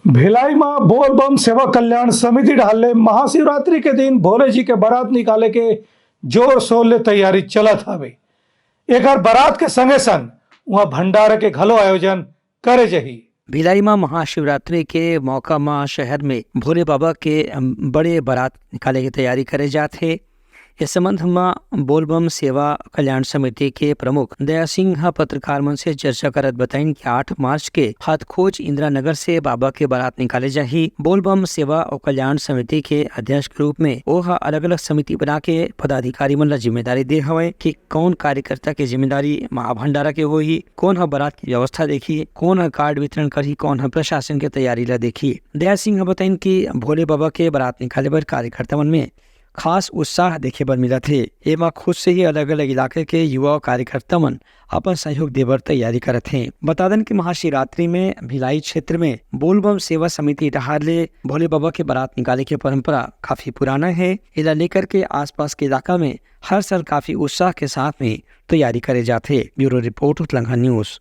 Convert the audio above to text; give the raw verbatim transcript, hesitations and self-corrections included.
भिलाई म बोलबम सेवा कल्याण समिति डहार ले महाशिवरात्रि के दिन भोले जी के बारात निकाले के जोर शोर ले तैयारी चलत हवे। एकर बारात के संगे संग उहाँ भंडारा के घलो आयोजन करे जाही। भिलाई म महाशिवरात्रि के मौका म शहर में भोले बाबा के, अम, बड़े बारात निकाले के तैयारी करे जात हे। इस संबंध म बोलबम सेवा कल्याण समिति के प्रमुख दया सिंह ह पत्रकार मन से चर्चा करत बताइन कि आठ मार्च के हाथखोज इंदिरा नगर से बाबा के बारात निकाले जाही। बोलबम सेवा और कल्याण समिति के अध्यक्ष के रूप में ओह अलग-अलग समिति बना के पदाधिकारी मन ला जिम्मेदारी दे हवय कि कौन कार्यकर्ता के जिम्मेदारी महाभंडारा के होही, कौन ह बारात के व्यवस्था देखही, कौन ह कार्ड वितरण करही, कौन ह प्रशासन के तैयारी ला देखही। दया सिंह ह बताइन कि भोले बाबा के बारात निकाले बर कार्यकर्ता मन में खास उत्साह देखे बर मिलत हे। एमा खुद से ही अलग-अलग इलाके के युवा कार्यकर्ता मन अपन सहयोग देबर तैयारी करत हें। बता देन कि महाशिवरात्रि में भिलाई क्षेत्र में बोलबम सेवा समिति डहार ले भोले बाबा के बारात निकाले के परंपरा काफी पुराना हे। एला लेकर के आसपास के इलाका में हर साल काफी उत्साह के साथ में तैयारी करे जाथे। Bureau report, Utlangha news.